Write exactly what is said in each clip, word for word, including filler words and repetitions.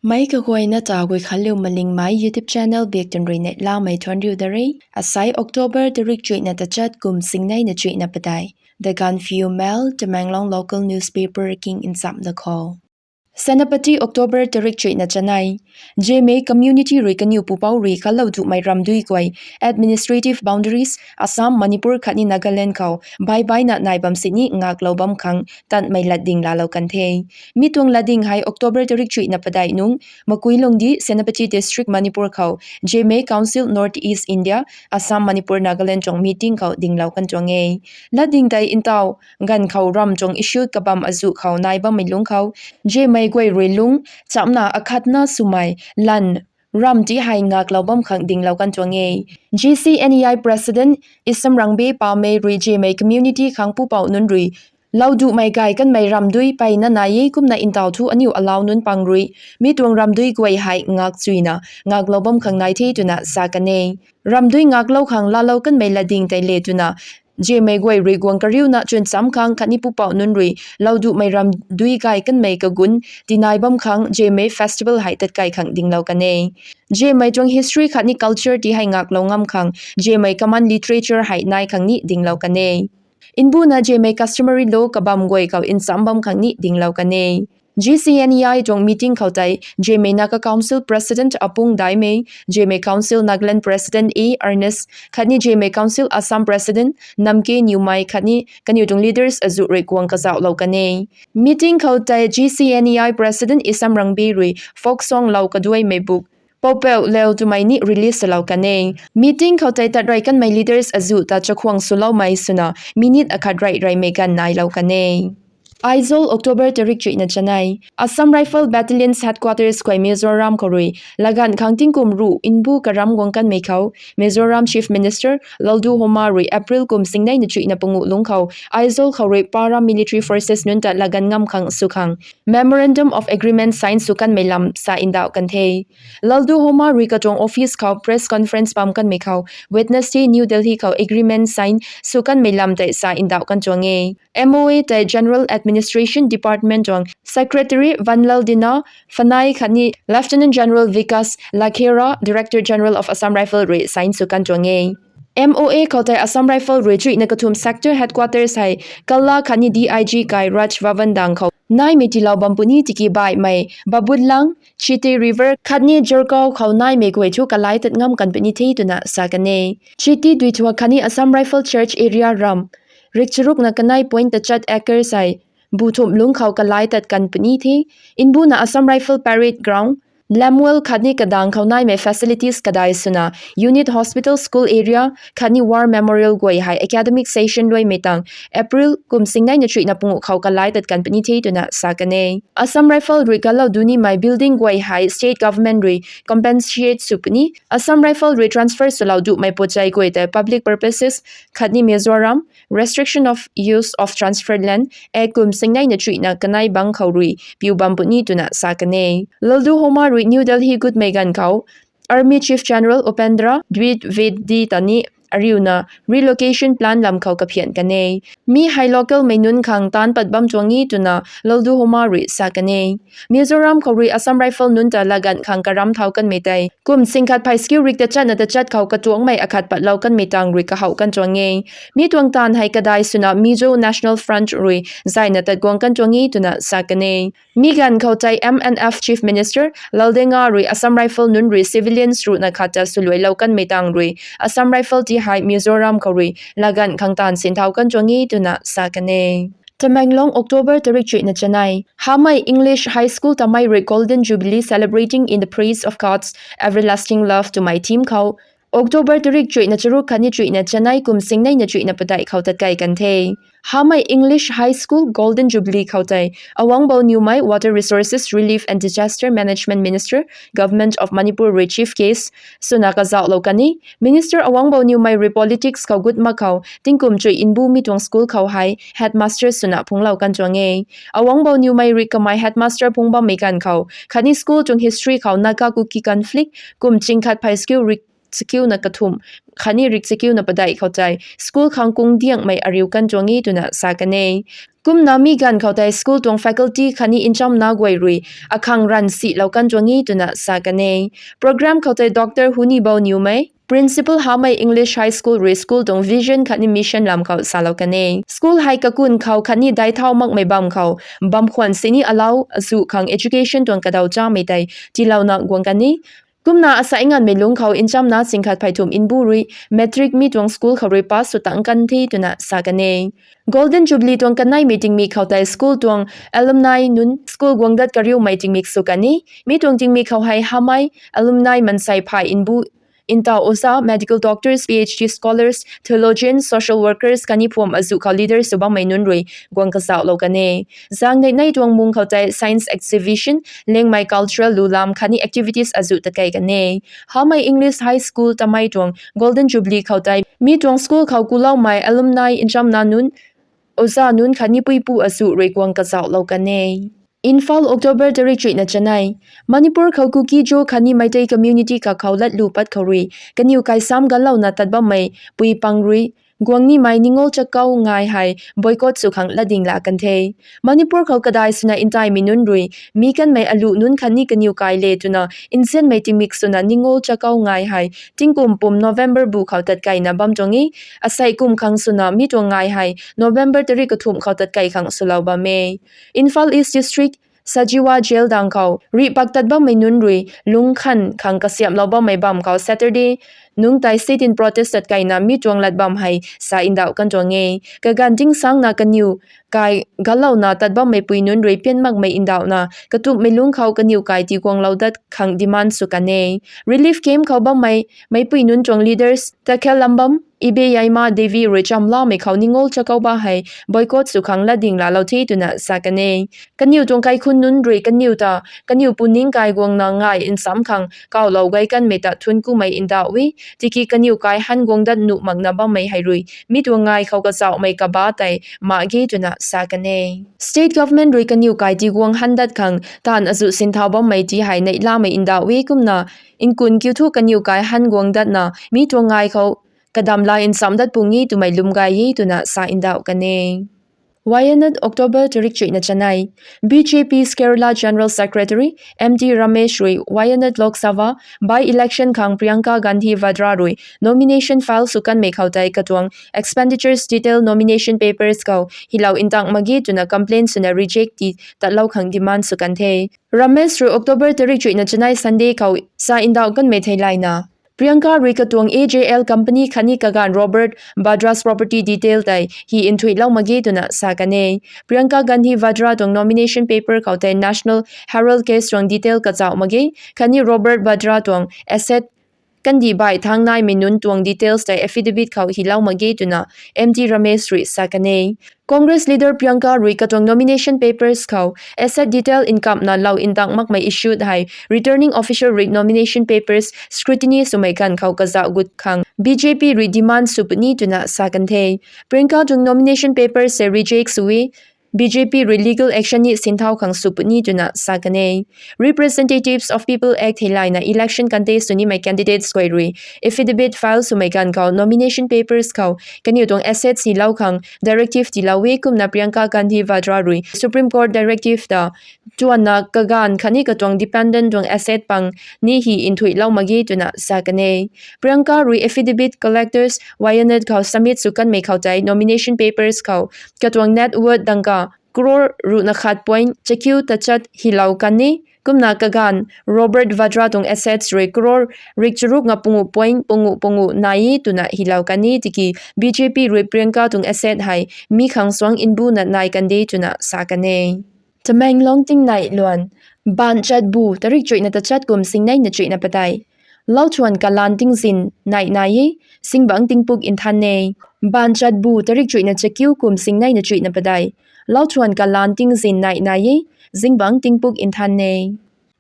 Meic kaguayna ta Guikhanliu Malingmei YouTube channel bik tun rui neihlamei thuanc riu da re. Asai October tarik chuihna tachat kum singneina chuihna padeih. The Gaanphiu Mail, Tamenglong local newspaper king nchamh da khou. Senapati, October tarik chuihna chanei. Zeme community rui kaniw pupouc rui kalou duhmei ramdui guay administrative boundaries Assam, Manipur khatni Nagaland khou baibaina nai bam sini ngaklou bam khang tanmei latding laalou kan the. Mi tuang latding hei October tarik chuihna padeih nung Makuilongdi, Senapati District, Manipur khou Zeme Council North East India, Assam, Manipur, Nagaland tuang meeting khou dinglou kan tuang e. Latding tei ntaw ganv khou ram tuang issue kabam azuh khou nai bammei lungc khou Zemei guay rui lung chamna akhatna swmei lan ram ti hei ngaklou bam khang dinglou kan tuang e. G C N E I President Isamrangbi Pamei rui Zemei community khang pupouc nunc rui lou duhmei gay kanmei ramdui peyna nai e, kumna ntaw thu aniu alau nunc pang rui mi tuang ramdui guay hei ngak chuina ngaklou bam khang nai the twna sa kan e. Ramdui ngaklou khang laalou kanmei latding tei le twna Zemei guay rui guang kariuna chwn cham khang khatni pupouc nunc rui lou duhmei ramdui gay kanmei kagun tinai bam khang Zemei festival hei tatkai khang dinglou kan e. Zemei tuang history khatni culture ti hei ngaklou ngam khang Zemei common literature hei nai khang ni dinglou kan e. Nbuna Zemei customary law kabam guay khou ncham bam khang ni dinglou kan e. G C N E I tuang meeting khou tei Zemei Naga Council President Apung Daimei, Zemei Council Nagaland President A Ernest khatni Zemei Council Assam President Namke Newmai khatni kaniw tuang leaders azuh rui guang kazauhlou kan e. Meeting khou tei G C N E I President Isamrangbi rui folk song lou kaduaimei buk Poupeu Leu twmei ni release salou kan e. Meeting khou tei tat rey kanmei leaders azuh ta chakhwang swloumei swna minute akhat rey reymei ganv nailou kan e. Aizawl, October tarik chuihna chanei. Assam Rifle Battalion's headquarters guay Mizoram khou rui laganv khang tingkum ruh nbu karam guang kanmei khou Mizoram Chief Minister Lalduhoma rui April kum singneina chuihna panguh lungc khou Aizawl khou rui paramilitary forces nunc ta laganv ngam khang sw khang Memorandum of Agreement sign sw kanmei lam sa ndauh kan the. Lalduhoma rui katuang office khou press conference bam kanmei khou Wednesday New Delhi khou agreement sign sw kanmei lam tei sa ndauh kan tuang e. M O A tei General Administration Department tuang Secretary Vanlal Dina Phanai khatni Lieutenant General Vikas Lakhera, Director General of Assam Rifle rui sign sw kan tuang e. M O A khou tei Assam Rifle rui chuihna kathumh sector headquarters hei Kala khatni D I G kai Raj Bhavan dang khou naimei tiilou bam puni tiki baihmei Babutlang, Chiti River khatni Jorgaon khou naimei guay thu kalai tat ngam kan puni the twna sa kan e. Chiti duithuak khatni Assam Rifle Church area ram rikcharukna kanei point tachat acres hei bu thumh lungc khou kalai tat kan puni the. Nbuna Assam Rifle Parade Ground, Lamwel khatni kadang khou naimei facilities kadai swna unit, hospital, school area khatni war memorial guay hei academic session luaimei tang April kum singneina chuihna panguh khou kalai tat kan puni the twna sa kan e. Assam Rifle rui kalou dunimei building guay hei state government rui compensate sw puni. Assam Rifle rui transfer swlou duhmei pochai guay tei Public Purposes khatni Mizoram Restriction of Use of Transferred Land Act kum singneina chuihna kanei bang khou rui piu bam puni twna sa kan e. Lalduhoma rui New Delhi gutmei ganv khou Army Chief General Upendra Dwivedi ta ni ariuna relocation plan lam khou kaphian kan e. Mi hei local mei nunc khang taanc pat bam tuang e twna Lalduhoma rui sa kan e. Mizoram khou rui Assam Rifle nunc ta laganv khang karam thau kanmei tei kum singkhat phey skiu rik tachatna tachat khou katuangmei akhat patlou kanmei tang rui kahouh kan tuang e. Mi tuang taanv hei kadai swna Mizo National Front rui zayna tat guang kan tuang e twna sa kan e. Mi ganv khou tei M N F Chief Minister Laldenga rui Assam Rifle nunc rui civilians ruhna khat ta swluailou kanmei tang rui Assam Rifle ti hei Mizoram khou rui laganv khang taanv sinthau kan tuang e twna sa kan e. Tamenglong, October tarik chuihna chanei. Hamei English High School tamei rui Golden Jubilee Celebrating in the Praise of God's Everlasting Love twmei theme khou October tarik chuihna charuk khatni chuihna chanei kum singneina chuihna padeih khou tatkai kan the. Hamei English High School Golden Jubilee khou tei Awangbow Newmei, Water Resources, Relief and Disaster Management Minister, Government of Manipur rui Chief Guest swna kazauhlou kan e. Minister Awangbow Newmei rui politics khou gut mak khou tingkum chuih nbu mi tuang school khou hei headmaster swna phunglou kan tuang e. Awangbow Newmei rui kamei headmaster phung bammei ganv khou khatni school tuang history khou Naga Kuki conflict kum chingkhat phey skiu rik chakiuna kathumh khatni rik chakiuna padeih khou tei school khang kung diangmei ariu kan tuang e twna sa kan e. Kumna mi ganv khou tei school tuang faculty khatni nchamna guay rui akhang ranv silou kan tuang e twna sa kan e. Program khou tei Doctor Huni Bou Niumei, Principal Hamei English High School rui school tuang vision khatni mission lam khou salou kan e. School hei kakun khou khatni daic thau makmei bam khou bam khwan sini allow azuh khang education tuang kadaw chamei tei tiilouna guang kan e. Kumna asai nganvmei lungc khou nchamna chingkhat phey thumh mbu rui matric mi tuang school khou rui pass sw tang kan the twna sa kan e. Golden Jubilee tuang kaneimei tingmik khou tei school tuang alumni nunc school guang dat kariumei tingmik sw kan e. Mi tuang tingmik khou hei Hamei alumni mansei phay mbu ntaw oja, medical doctors, PhD scholars, theologians, social workers khatni phuam azuh khou leaders sw bammei nunc rui guang kazauhlou kan e. Zaeng neih nei tuang mung khou tei science exhibition, Liangmei cultural lu lam khatni activities azuh tatkei kan e. Hamei English High School tamei tuang Golden Jubilee khou tei mi tuang school khou kuloumei alumni nchamna nunc, oja nunc khatni puipu azuh rui guang kazauhlou kan e. Imphal, October tarik chuihna chanei. Manipur khou Kuki-Zo khatni Meitei community kakhou latlu pat khou rui kaniw kai sam ganlouna tat bammei pui pang rui guang nimei ningol chakau ngai hei boycott sw khang latding la kan the. Manipur khou kadai swna ntaimei nunc rui mi kanmei aluh nunc khatni kaniw kai le twna nzianmei tingmik swna ningol chakau ngai hei tingkum pum November bu khou tatkeina bam tuang e. Asei kum khang swna mi tuang ngai hei November tarik kathumh khou tatkei khang swlou bam e. Imphal East District Sajiwa Jail dang khou rih pak tat bammei nunc rui lungc khan khang kasiamhlou bammei bam khou Saturday nungc tei sit-in protest tatkeina mi tuang lat bam hei sa ndauh kan tuang e. Kaganv tingsangna kaniw kai ganlouna tat bammei pui nunc rui pian makmei ndauhna katumhmei lungc khou kaniw kai tiguanglou dat khang demand sw kan e. Relief camp khou bammei meipui nunc tuang leaders Takhel Lambam, Ibeyaima Devi rui chamlamei khou ningol chakau ba hei boycott sw khang latding laalou the twna sa kan e. Kaniw tuang kaikhun nunc rui kaniw ta kaniw puning kai guangna ngai nsam khang kawlou gay kanmei ta thuanc kumei ndauh e. Tiki kaniw kai han guang dat nuh makna bammei hei rui mi tuang ngai khou kazauhmei kaba tei mak ge twna sa kan e. State government rui kaniw kai tiguang han dat khang taanv azuh sinthau bammei ti hei neihlamei ndauh e. Kumna nkun kiu thu kaniw kai han guang datna mi tuang ngai khou kadam la nsam dat pung e twmei lwm gay e twna sa ndauh kan e. Wayanad, October tarik chuihna chanei. B J P's Kerala General Secretary M T Ramesh rui Wayanad Lok Sabha by-election khang Priyanka Gandhi Vadra rui nomination file sw kanmei khou tei katuang expenditures detail nomination papers khou hilou ntak mak ge twna complaint swna reject ti tatlou khang demand sw kan the. Ramesh rui October tarik chuihna chanei Sunday khou sa ndauh kanmei theilayna Priyanka rui katuang A J L company khatni kaganv Robert Vadra's property detail tei hi nthuihlou mak ge twna sa kan e. Priyanka Gandhi Vadra tuang nomination paper khou tei National Herald case tuang detail kazauh mak ge khatni Robert Vadra tuang asset kandih baih thang naimei nunc tuang details tei affidavit khou hilou mak ge twna M T Ramesh rui sa kan e. Congress leader Priyanka rui katuang nomination papers khou asset detail nkamna lou ntak makmei issue hei Returning Officer rui nomination papers scrutiny swmei ganv khou kazauh gut khang B J P rui demand sw puni twna sa kan the. Priyanka tuang nomination papers tei reject sw e, B J P rui legal action ni sinthau khang sw puni twna sa kan e. Representatives of People Act theilayna election contest sw nimei candidates guay rui affidavit file swmei ganv khou nomination papers khou kaniw tuang assets hilou khang directive tiilou e. Kumna Priyanka Gandhi Vadra rui Supreme Court directive ta tuanna kaganv khatni katuang dependent tuang asset pang ni hi nthuihlou mak ge twna sa kan e. Priyanka rui affidavit collectors Wayanad khou submit sw kanmei khou tei nomination papers khou katuang net worth dangka crore ruhna khat point chakiu tachat hilou kan e. Kumna kaganv Robert Vadra tuang assets rui crore rik charuk nga pungu point pungu pungu nai e twna hilou kan e. Tiki B J P rui Priyanka tuang asset hei mi khang suang mbuna nai kan de twna sa kan e. Tamenglong tingnai luan. Baanv chatbu tarik chuihna tachat kum singneina chuihna padeih. Lauthuan kalan tingzin nai nai e, zingbangc tingpuk nthan e. Baanv chatbu tarik chuihna chakiu kum singneina chuihna padeih. Lauthuan kalan tingzin nai nai e, zingbangc tingpuk nthan e.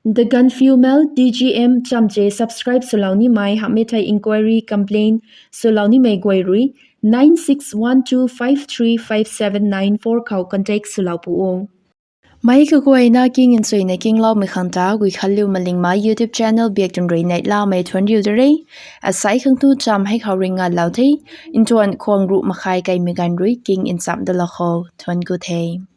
The Gaanphiu Mail, D G M chamche subscribe swlou nimei hamhmei thei inquiry complaint swlou nimei guay rui nine six one two five three five seven nine four khou contact swlou pu o. Meic kaguayna king nchuina kingloumei khang ta Guikhanliu Malingmei YouTube channel biak tuang rui neihlamei thuanc riu da re. Asai khang tu cham hei khou ring ngalou the. Ntuan khwang ruh makhai kaimei ganv rui king nchamh dalou khou thuanc ku the.